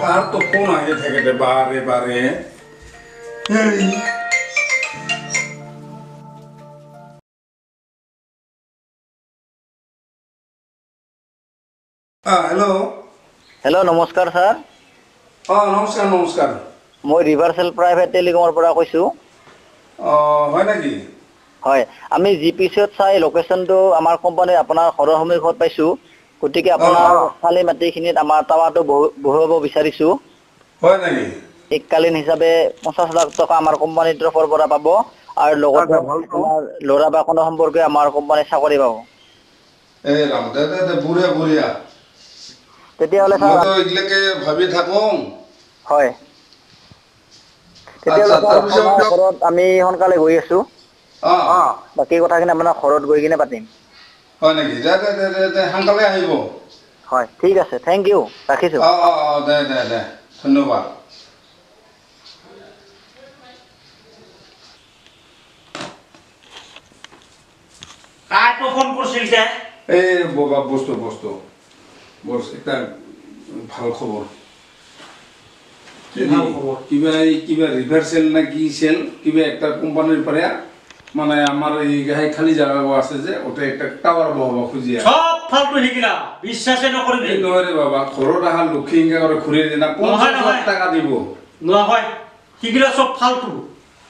কাৰ তো ফোন আহি থাকে দে বাৰে বাৰে। হেল্ল' হেল্ল', নমস্কাৰ ছাৰ। নমস্কাৰ নমস্কাৰ। মই ৰিভাৰ্চেল প্ৰাইভেট টেলিকমৰ পৰা কৈছোঁ। হয় নেকি? হয়, আমি জি পি চিত চাই লোকেশ্যনটো আমাৰ কোম্পানীৰ আপোনাৰ ঘৰৰ সন্মুখত পাইছোঁ। গতিকে আপোনাৰ খালী মাটিখিনিত আমাৰ টাৱাৰটো বহুৱাব বিচাৰিছোঁ। হয় নেকি? এককালীন হিচাপে 50 লাখ টকা আমাৰ কোম্পানীৰ তৰফৰ পৰা পাব আৰু লগতে আপোনাৰ ল'ৰা বা কোনো সম্পৰ্কে আমাৰ কোম্পানীত চাকৰি পাব। এই ৰাম, দে দে দে, বঢ়িয়া বঢ়িয়া। তেতিয়াহ'লে ছাৰ মইতো এইগিলাকে ভাবি থাকোঁ। হয়, তেতিয়াহ'লে ছাৰ ঘৰত আমি সোনকালে গৈ আছোঁ। বাকী কথাখিনি আপোনাৰ ঘৰত গৈ কিনে পাতিম। হয় নেকি? দে দে দে দে দে, সোনকালে আহিব। হয়, ঠিক আছে, thank U, ৰাখিছোঁ। অঁ অঁ অঁ, দে দে দে, ধন্যবাদ। কাকো ফোন কৰিছিল তে? এই বাবা, বস্তু বস্তু বছ, এটা ভাল খবৰ। কি ভাল খবৰ? কিবা এই কিবা ৰিভাৰ্চেল না কি চেল কিবা একটা কোম্পানীৰ পৰা মানে আমাৰ এই সেই খালী জাগা আছে যে ওতে একটা টাৱাৰ বহাব খুজি আছে। সব ফালতু শিকিলা, বিশ্বাসে নকৰিবি। নহয় ৰে বাবা, ঘৰত অহা লক্ষী হিংসা কৰে ঘূৰি দিনা 50 লাখ টাকা দিব। নহয়, শিকিলা চব ফালতু।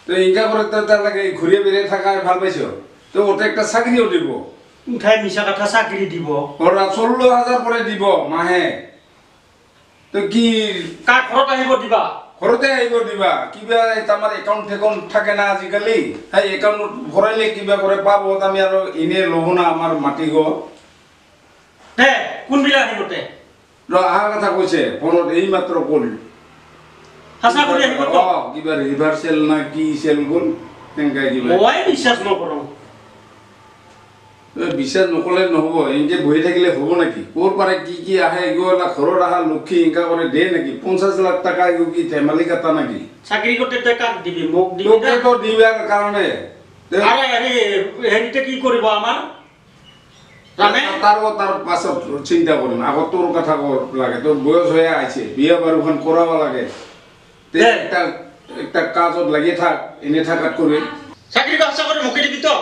তো হিংসা কৰে তাৰ লাগে ঘূৰি বেৰিয়ে থাকা ভাল পাইছ তো ওতে একটা চাকৰিও দিব। উঠাই মিছা কথা চাকৰি দিব। 16,000 পৰে দিব মাহে। তো কি কাক ঘৰত আহিব দিবা? ঘৰতে আহিব দিবা। কিবা আমাৰ একাউণ্ট ফেকাউণ্ট থাকে না আজিকালি, সেই একাউণ্টত ভৰাইলে কিবা কৰে পাব। আমি আৰু এনেই ল'ব না আমাৰ মাটি ঘৰ। দে কোনবিলাক আহিব তে? অহাৰ কথা কৈছে ফোনত এই মাত্ৰ ক'ল। সঁচা কৰি আহিব তো? কিবা ৰিভাৰ্চেল না কি চেল গ'ল তেনেকৈ কিবা। মই বিশ্বাস নকৰোঁ। বিশ্বাস নকৰিলে নহ'ব, এনেকৈ বহি থাকিলে হ'ব নেকি? ক'ৰ পাৰে কি কি আহে এইগিলা ঘৰত অহা লক্ষী হিংসা কৰে দে নেকি? 50 লাখ টকা এইগো কি ধেমালি কাটা নেকি? চাকৰি কৰোঁতে তই কাক দিবি? মোক দিবি? তোকেতো দিয়াৰ কাৰণে। আৰে হেৰি হেৰিতে কি কৰিব আমাৰ? তাৰ তাৰ পাছত চিন্তা কৰিম, আগত তোৰ কথা ক'ব লাগে। তোৰ বয়স হৈ আহিছে, বিয়া বাৰুখন কৰাব লাগে। একটা একটা কাজত লাগি থাক, এনে থাকাত কৰি। চাকৰি সঁচা কৰি মোকে দিবি তো?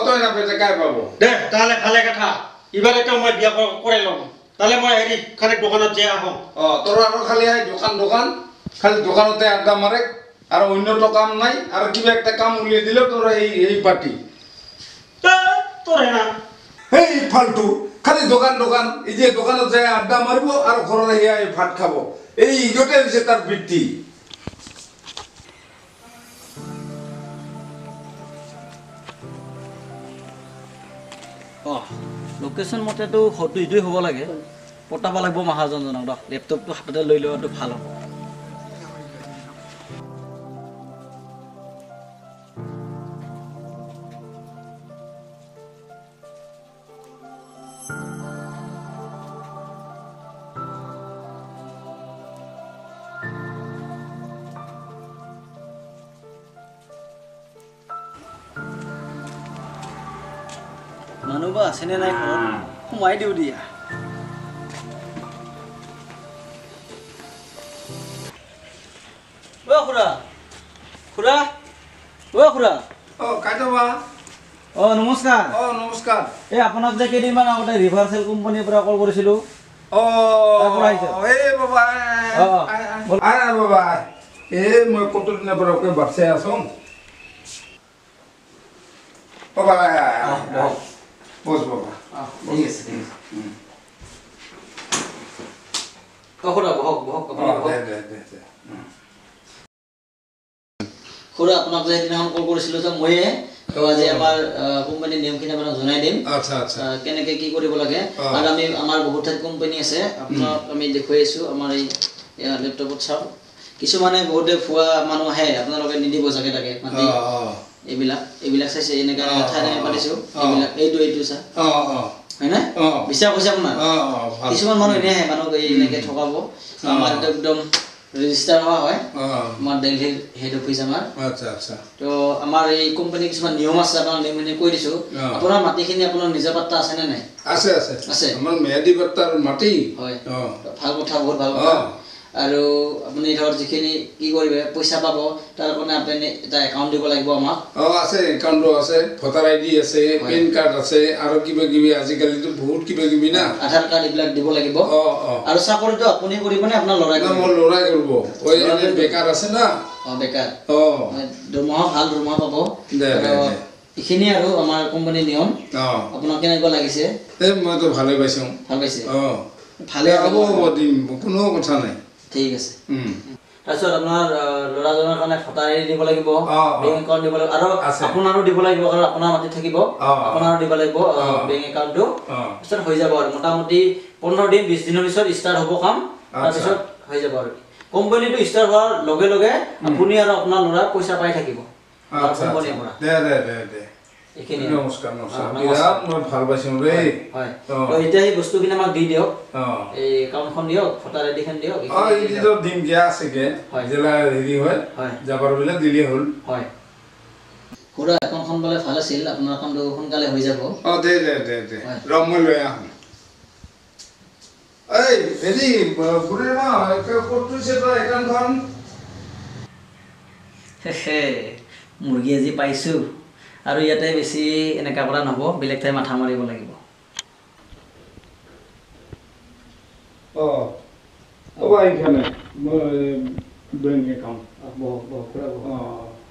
তই নাপাই কাই পাব? দে তাহলে ভালে কথা, এইবাৰ এটা মই বিয়া কৰাই ল'ম। তাহলে মই হেৰি খালি দোকানত যাই আহোঁ। তোৰ আৰু খালি আহি দোকান দোকান, খালি দোকানতে আড্ডা মাৰে আৰু অন্যতো কাম নাই। আৰু কিবা একটা কাম উলিয়াই দিলেও তোৰ এই পাৰ্টি তোৰ হেনা সেই ফাল্টু খালি দোকান দোকান। এই যে দোকানত যাই আড্ডা মাৰিব আৰু ঘৰত আহি আহি ভাত খাব, এই ইগোটাই হৈছে তাৰ বৃত্তি। লোকেশ্যন মতেতো ঘৰটো এইটোৱে হ'ব লাগে। পতাব লাগিব মহাজনজনক, ৰ লেপটপটো হাততে লৈ লোৱাটো ভাল হ'ব। মানুহ বা আছেনে নাই ঘৰত, সোমাই দিওঁ দিয়া। অ খুৰা, খুৰা, অ খুৰা। অ কাইদেউ। অ নমস্কাৰ। অ নমস্কাৰ। এই আপোনাক যে কেইদিনমান আগতে ৰিভাৰ্চেল কোম্পানীৰ পৰা কল কৰিছিলোঁ। অ এই বাবা, আয় বাবা, এই মই কতদিনৰ পৰা বাচাই আছোঁ। বাবা বস বাবা। ঠিক আছে ঠিক আছে। খুৰা বহক বহক। খুৰা আপোনাক যে সেইদিনাখন কল কৰিছিলোঁ যে ময়ে, তো আজি আমাৰ কোম্পানীৰ নিয়মখিনি আপোনাক জনাই দিম। আচ্ছা আচ্ছা। কেনেকৈ কি কৰিব লাগে। আৰু আমি আমাৰ বহুত ঠাইত কোম্পানী আছে, আপোনাক আমি দেখুৱাই আছোঁ। আমাৰ এই লেপটপত চাওক, কিছুমানে বহুতে ভুৱা মানুহ আহে, আপোনালোকে নিদিব চাগে তাকে মাতি। এইবিলাক এইবিলাক চাইছে, এনেকুৱা ঠাইত আমি পাতিছোঁ। এইবিলাক এইটো এইটো চা, হয়নে? বিশ্বাস হৈছে আপোনাৰ? কিছুমান মানুহ এনেই আহে, মানুহক এই এনেকৈ ঠগাব। আমাৰ একদম ৰেজিষ্টাৰ হোৱা হয়। আমাৰ দিল্লীৰ হেড অফিচ আমাৰ। আচ্ছা আচ্ছা। তো আমাৰ এই কোম্পানীৰ কিছুমান নিয়ম আছে, আপোনাৰ নিয়মখিনি কৈ দিছোঁ। আপোনাৰ মাটিখিনি আপোনাৰ নিজা পাট্টা আছেনে নাই? আছে আছে আছে, আমাৰ মেয়াদী পাট্টাৰ মাটি। হয়, ভাল কথা, বহুত ভাল কথা। আৰু আপুনি ধৰ যিখিনি কি কৰিব পইচা পাব, তাৰ কাৰণে আপুনি এটা একাউণ্ট দিব লাগিব আমাক। আছে, একাউণ্টো আছে, ভোটাৰ আইডি আছে, পেন কাৰ্ড আছে, আৰু কিবা কিবি আজিকালিতো বহুত কিবা কিবি না, আধাৰ কাৰ্ড এইবিলাক দিব লাগিব। আৰু চাকৰিটো আপুনি কৰিবনে আপোনাৰ ল'ৰাই? মোৰ ল'ৰাই কৰিব। বেকাৰ আছে না? বেকাৰ। দৰমহা ভাল দৰমহা পাব। এইখিনি আৰু আমাৰ কোম্পানীৰ নিয়ম। আপোনাক কেনেকুৱা লাগিছে? এই মইতো ভালে পাইছোঁ। ভাল পাইছে? ভালে হ'ব, হ'ব দিম, কোনো কথা নাই। ঠিক আছে। তাৰপিছত আপোনাৰ ল'ৰাজনৰ কাৰণে ভোটাৰ আইডি দিব লাগিব, বেংক একাউণ্ট দিব লাগিব, আৰু আপোনাৰো দিব লাগিব, কাৰণ আপোনাৰ মাটি থাকিব, আপোনাৰো দিব লাগিব বেংক একাউণ্টটো। পিছত হৈ যাব আৰু মোটামুটি 15 দিন 20 দিনৰ পিছত ষ্টাৰ্ট হ'ব কাম, তাৰপিছত হৈ যাব। আৰু কোম্পানীটো ষ্টাৰ্ট হোৱাৰ লগে লগে আপুনি আৰু আপোনাৰ ল'ৰা পইচা পাই থাকিব কোম্পানীৰ পৰা। এইখিনি। নমস্কাৰ নমস্কাৰ, বিৰাট মই ভাল পাইছোঁ দেই। হয়, তো এতিয়া সেই বস্তুখিনি আমাক দি দিয়ক, এই একাউণ্টখন দিয়ক, ভোটাৰ আইডিখন দিয়ক। এইটো দিম, দিয়া আছেগে, জিলা হেৰি হয় যাবাৰ বোলে দিলেই হ'ল। হয় খুৰা, একাউণ্টখন পালে ভাল আছিল, আপোনাৰ কামটো সোনকালে হৈ যাব। দে দে দে দে, ৰ মই লৈ আহোঁ। এই হেৰি বুঢ়ী মা, ক'ত থৈছে তই একাউণ্টখন? মুৰ্গী আজি পাইছোঁ, আৰু ইয়াতে বেছি এনেকুৱা কৰা নহ'ব, বেলেগ ঠাই মাথা মাৰিব লাগিব।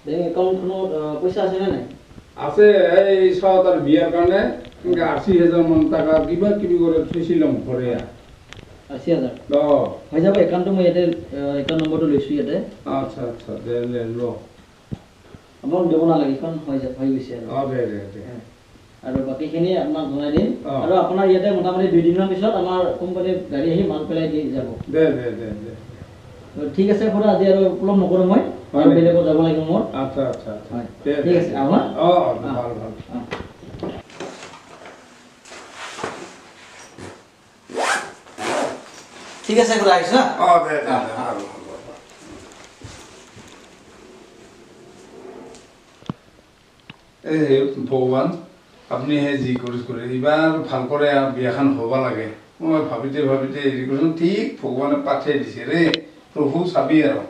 বেংক একাউণ্টখনত পইচা আছেনে নাই? আছে, এই তাৰ বিয়াৰ কাৰণে 80,000 মান টকা কিবা কিবি কৰি থৈছিলোঁ ঘৰে। 80,000 হৈ যাব। একাউণ্টটো মই ইয়াতে একাউণ্ট নম্বৰটো লৈছোঁ ইয়াতে। আচ্ছা আচ্ছা, দে দে ল, আপোনাক দিব নালাগে, এইখন হৈ যাব, হৈ গৈছে। আৰু আৰু বাকীখিনি আপোনাক জনাই দিম। আৰু আপোনাৰ ইয়াতে মোটামুটি 2 দিনৰ পিছত আমাৰ কোম্পানীৰ গাড়ী আহি মাল পেলাই দি যাব। দে দে দে দে, ঠিক আছে খুৰা, আজি আৰু পলম নকৰোঁ মই, আৰু বেলেগত যাব লাগিব মোৰ। আচ্ছা আচ্ছা, হয় ঠিক আছে, আহোঁ। ভাল ভাল। ঠিক আছে খুৰা, আহিছোঁ। দে দে, ভাল। এই ভগৱান, আপুনি সেই যি কৰি কৰে এইবাৰ ভাল কৰে বিয়াখন হ'ব লাগে। মই ভাবিতে ভাবিতে হেৰি কৰিছোঁ, ঠিক ভগৱানে পাঠিয়াই দিছে ৰে প্ৰভু, চাবি আৰু।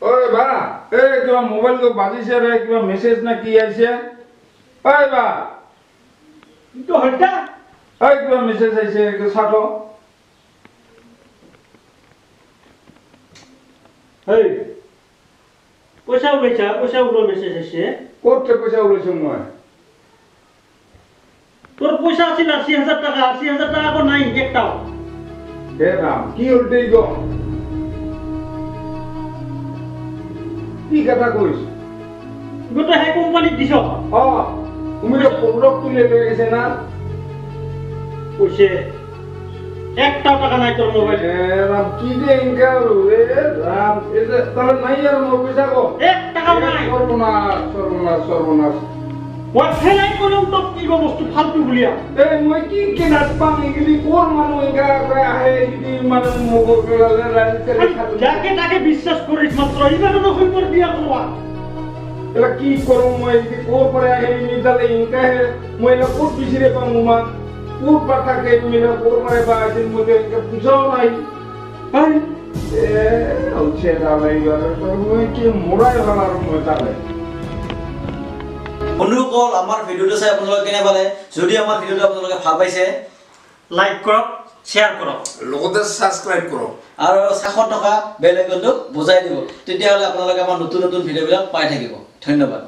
ঐ বা, এই কিবা মোবাইলটো বাজিছে ৰে, কিবা মেছেজ না কি আহিছে? ঐ বা, হত্যা, এই কিবা মেছেজ আহিছে, চাটো। এই পইচা ওলাইছা? পইচা ওলোৱা মেছেজ আহিছে? ক'ত পইচা ওলাইছো মই? তোৰ পইচা আছিল 80,000 টকা, 80,000 টকা আকৌ নাই একটাও। হে ৰাম, কি হ'ল কি কথা কৈছ? গোটেই সেই কোম্পানীত দিছ? তুমি তো পদক তুলি লৈ গৈছে না? কৈছে একটাও টাকা নাই তোৰ মোবাইল। ৰাম, কি যে ইনকা ৰাম, তাহলে নাই আৰু মোৰ পইচা ক? এক টাকাও নাই। সৰ্বনাশ সৰ্বনাশ সৰ্বনাশ। মই ফেলাই কৰিম তোক কিবা বস্তু ফাল্টু বুলিয়া। এই মই কি কি নাপাম এইগিলি, ক'ৰ মানুহ ইনকা আহে যদি মানুহ মোক যাকে তাকে বিশ্বাস কৰিছ মাত্ৰ, ইমানো নহয় মোৰ বিয়া কৰোৱা। এলা কি কৰোঁ মই, ক'ৰ পৰা আহে নিদালে ইনকাহে, মই এলা ক'ত বিচাৰি পাম তোমাক? ক'ত বা থাকে তুমি, ক'ৰ পৰা বা আহিছিল, মই পূজাও নাই। মই কি মৰাই হ'ল আৰু মই তালে। বন্ধুসকল, আমাৰ ভিডিঅ'টো চাই আপোনালোকে কেনে পালে? যদি আমাৰ ভিডিঅ'টো আপোনালোকে ভাল পাইছে, লাইক কৰক, শ্বেয়াৰ কৰক, লগতে ছাবস্ক্ৰাইব কৰক, আৰু কাষত থকা বেল আইকনটো বজাই দিব। তেতিয়াহ'লে আপোনালোকে আমাৰ নতুন নতুন ভিডিঅ'বিলাক পাই থাকিব। ধন্যবাদ।